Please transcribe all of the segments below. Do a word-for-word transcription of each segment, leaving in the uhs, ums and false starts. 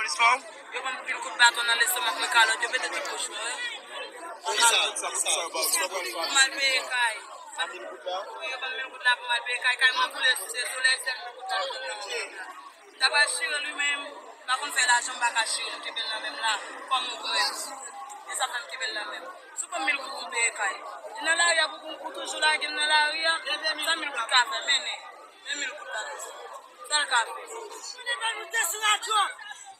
Yo ban m pil kout baton nan lestomak, mwen kalòt, yo pete tout bouch mwen, wi. Pou m al peye kay. Wi, yo ban m mil goud la pou m al peye kay. Kay mwen boule sou se solèy, sèl mil goud la m jwenn nan men m la. M ta pral chire l wi, men m pa konn fè lajan, m pa ka chire l, m kenbe l nan men m la, kòm yon grèv. E sa fè m kenbe l nan men m. Si w ban m mil goud pou m peye kay. Li nan lari a pou, pou, pou toujou lage m nan lari a, sa mil goud ka fè, mennen. Men mil goud la, sa l ka fè. Li ba nou te sou radyo,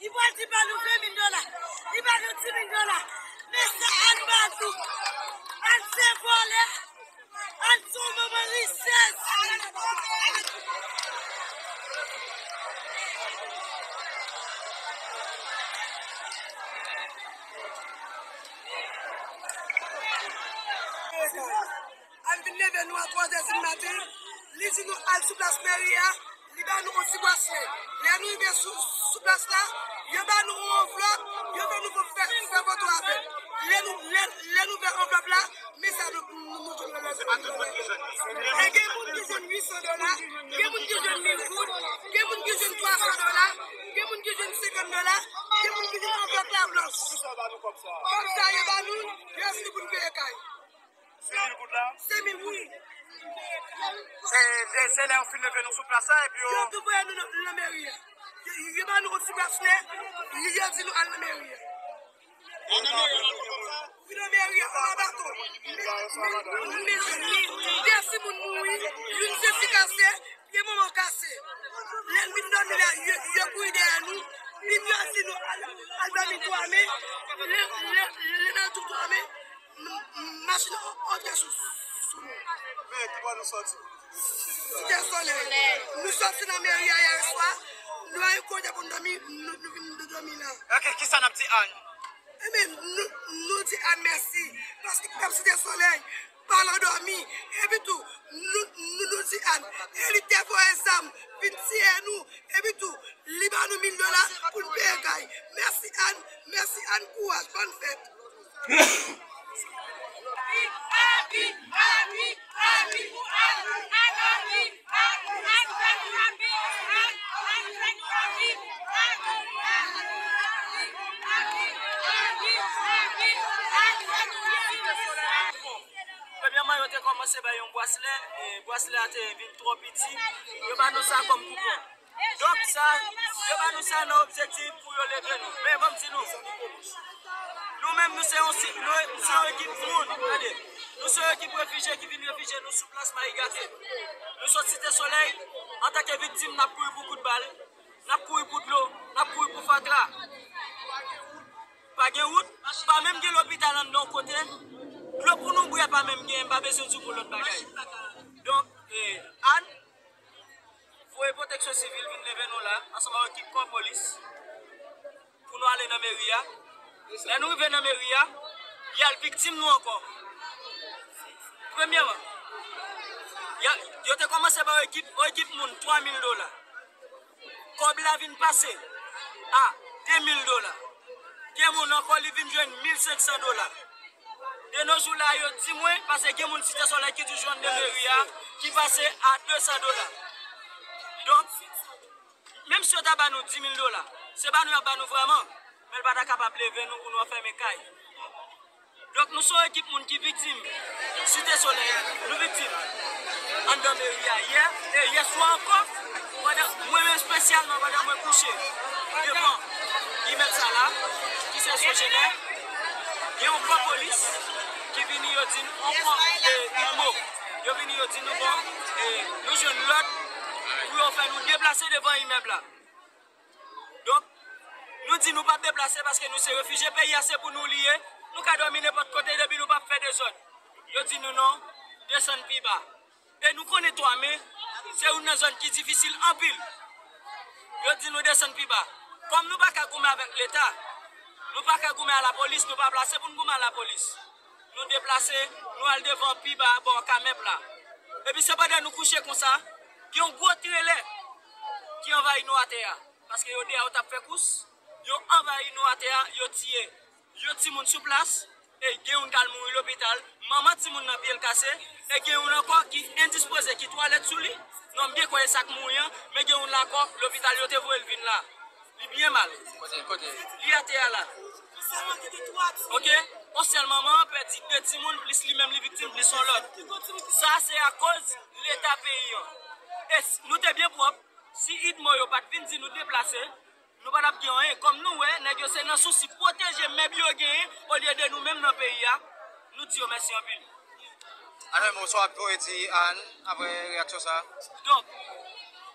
li pral di ba nou ven mil dola, li ba nou di mil dola. Men sa Ann ba nou, Ann se vòlè, Ann se yon manman rizèz. Ann vin leve nou a twazè di maten, li di nou al sou plas meri a, li ba nou yon ti braslè. Lè nou rive sou, sou plas la, yo ba nou yon anvlòp, yo fè nou fè, fè foto avè l. Lè nou, lè, lè nou ouvè anvlòp la, men sa nou, nou, nou jwenn nan anvlòp la. E gen moun ki jwenn uit san dola, gen moun ki jwenn mil goud, gen moun ki jwenn twa san dola, gen moun ki jwenn senkant dola, gen moun ki jwenn anvlòp la blanch. Kòb sa yo ba nou, yo di pou n peye kay. Se mil goud la? Se mil goud. Se, se, se lè yo fin leve nou sou plas la, epi yo. Yo tou voye nou nan, nan meri a. Yo, yo ba nou yon ti braslè, yo, yo di nou al nan meri a. Al nan meri a, al pran kòb sa? Wi, nan meri a, anba bato. Men, men, men, men, de timoun mouri, youn sesi kase, pye manman kase. Lè n vin dòmi la, yo, yo kouri dèyè nou, vin yo di nou al, al dòmi twa men, lè, lè, lè n al tou twa men, M-, m-, machin an antre sou, sou nou. Men, ki bò nou sòti? Site Solèy. Nou sòti nan meri a yè swa. Nou al kote pou n dòmi, nou, nou vin dòmi la. Ok, kisa n ap di Ann? Ebyen, nou, nou di Ann mèsi. Paske pèp Site Solèy pa nan dòmi. Epi tou, nou, nou, nou di Ann, e li te voye zam, vin tiye nou. Epi tou, li ba nou mil dola pou n peye kay. Mèsi Ann, mèsi Ann, kouraj, bòn fèt. Premyèman, yo te kòmanse bay yon braslè, e braslè a te vin twò piti. Yo ba nou sa kòm koupon. Donk, sa, yo ba nou sa nan objektif pou yo leve nou. Men, ban m di nou, nou menm, nou se yon si-, nou, nou se yon ekip moun, tande. Nou se yon ekip refijye ki vin refijye nou sou plas Mayi Gate. Nou sot Site Solèy, antanke viktim, n ap kouri pou kout bal, n ap kouri pou dlo, n ap kouri pou fatra. Pa gen wout, pa menm gen lopital anndan yon kote. Dlo pou nou bwè pa menm gen, m pa bezwen di w pou lòt bagay. Donk, e, Ann, voye pwoteksyon sivil vin leve nou la, ansanm avèk kòp polis, pou nou ale nan meri a. Lè nou rive nan meri a, y al viktim nou ankò. Premyèman, y a, yo te kòmanse ba yon ekip, yon ekip moun twa mil dola. Kòb la vin pase a de mil dola. Gen moun ankò, li vin jwenn mil senk san dola. De nos jours la, yo di mwen, paske gen moun Site Solèy ki toujou anndan meri a, ki pase a de san dola. Donk, menm si yo ta ba nou di mil dola, se ba nou y ap ba nou vrèman, men l pa ta kapab leve nou pou nou anfèmen kay. Donk, nou se yon ekip moun ki viktim. Site Solèy, nou viktim anndan meri a yè, e yè swa ankò, pandan, mwen menm espesyalman, pandan mwen kouche devan imèb sa la, ki se Sojenè, gen yon kòp polis ki vini, yo di n ankò, e, Itmo, yo vini, yo di nou, bon, e, nou jwenn lòd pou yo fè nou deplase devan imèb la. Donk, nou di nou p ap deplase paske nou se refijye, peyi a se pou nou li ye. Nou ka dòmi nenpòt kote depi nou p ap fè dezòd. Yo di nou non, desann pi ba. E nou konnen twa men, se youn nan zòn ki difisil anpil. Yo di nou desann pi ba. Kòm nou pa ka goumen avèk Leta, nou pa ka goumen a lapolis, nou pa plase pou n goumen a lapolis. Nou deplase, nou al devan pi ba bò Kamèp la. Epi se pandan nou kouche konsa, gen yon gwo trelè ki anvayi nou atè a. Paske yo deyò, yo t ap fè kous, yo anvayi nou atè a, yo tiye. Yo timoun sou plas, e gen youn k al mouri lopital, manman timoun nan pye l kase, e gen youn ankò ki endispoze, ki twalèt sou li. Non, m byen kwè e sa k mouri an, men gen youn la ankò, lopital yo te voye l vin la. Li byen mal. Li atè a la. Oke? Yon sèl manman pèdi de timoun, plis li menm li viktim, plis yon lòt. Sa se akoz leta peyi an. E s- nou te byen pwòp, si idmo yo pa t vin di nou deplase, nou pa t ap gen anyen. Kòm nou wè, nèg yo se nan sousi pwoteje mèb yo genyen, olye de nou menm nan peyi a, nou di yo mèsi anpil. Ann, men sa w ap voye di Ann apre reyaksyon sa a? Donk,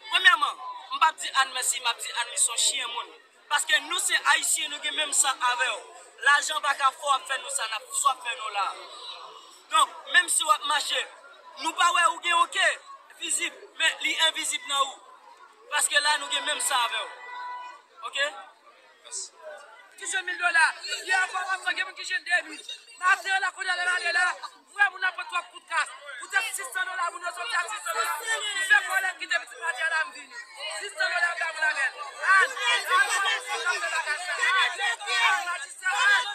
premyèman, m p ap di Ann mèsi, m ap di Ann li se yon chyen moun. Paske nou se Ayisyen, nou gen menm san avè w. Lajan pa ka fè w ap fè nou sa n ap, sa w ap fè nou la. Donk, menm si w ap mache, nou pa wè ou gen yon ke vizib, men li envizib nan ou. Paske la, nou gen menm san avè w. Oke? Ki jwenn mil dola? Yè ankò, w ap fè gen moun ki jwenn de mil. Maten an la, kounye a lè m ale la, m wè moun nan pran twòp kout kas. Poutèt sis san dola, moun nan soti a sis san dola. M fè kòlèt kite pitit maten an la, m vini. Sis san dola, m ba moun avè l. Ann, ann, ann, ann, ann, ann, ann, majistra, ann.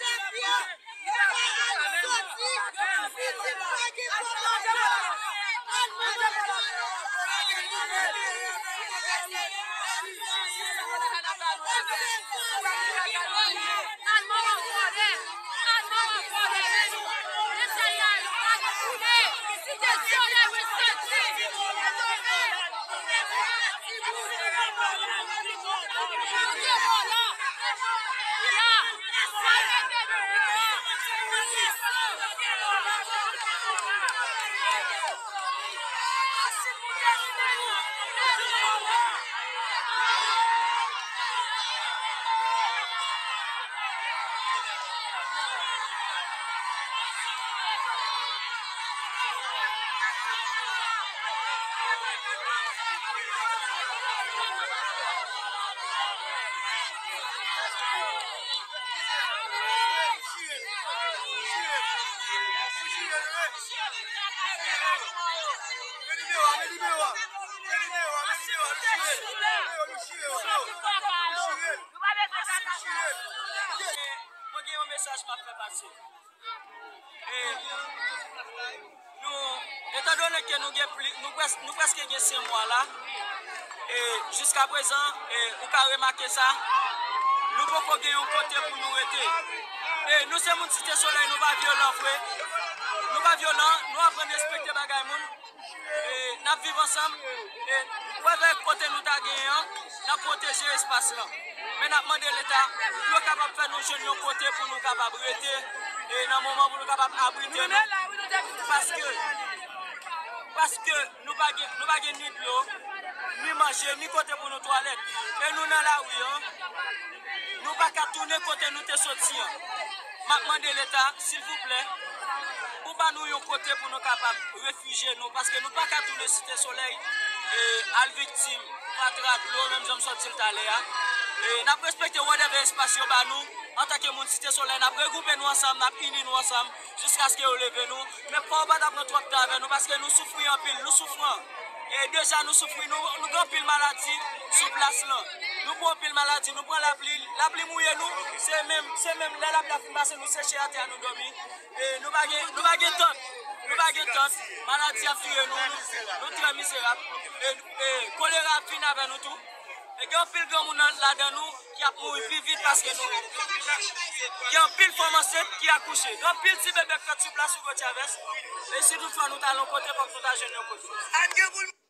Mwen gen yon mesaj m ap fè pase. E, nou, etandone ke nou gen pli, nou près-, nou prèske gen senk mwa la, e, jiskaprezan, e, ou ka remake sa, nou poko gen yon kote pou nou rete. E, nou se moun Site Solèy, nou pa vyolan vre. Nou pa vyolan, nou aprann respekte bagay moun. E, n ap viv ansanm. E, ou wè avèk kote nou ta genyen an, n ap pwoteje espas lan. Men n ap mande Leta pou yo kapab fè nou jwenn yon kote pou nou kapab rete, e, nan moman pou nou kapab abrite nou. Paske, paske nou pa gen, nou pa gen ni dlo, ni manje, ni kote pou nou twalèt. E nou nan lari an, nou pa ka tounen kote nou te soti an. M ap mande Leta, silvouplè, pou ba nou yon kote pou nou kapab refijye nou, paske nou pa ka tounen Site Solèy, e, al viktim fatra dlo, menm jan m sot di l talè a. E, n ap respekte whatever espas yo ba nou, antanke moun Site Solèy, n ap regwoupe nou ansanm, n ap ini nou ansanm, jiskaske yo leve nou. Men fò w pa ta pran twòp tan avè nou, paske nou soufri anpil, nou soufran. E deja nou soufri, nou, nou gen anpil maladi sou plas lan. Nou gen anpil maladi, nou pran lapli, lapli mouye nou, se menm, se menm lè lapli ap fin pase, nou seche atè a, nou dòmi. E nou pa gen, nou pa gen tant, nou pa gen tant, maladi ap touye nou, nou, nou trè mizerab. E, e kolera ap vin avè nou tou. E gen anpil granmoun nan, ladan nou ki ap mouri pi vit paske nou. Gen anpil fanm ansent ki akouche. Gen anpil ti bebe k fèt sou plas Hugo Chavez. E si toutfwa nou t al yon kote, fòk nou ta jwenn yon kote.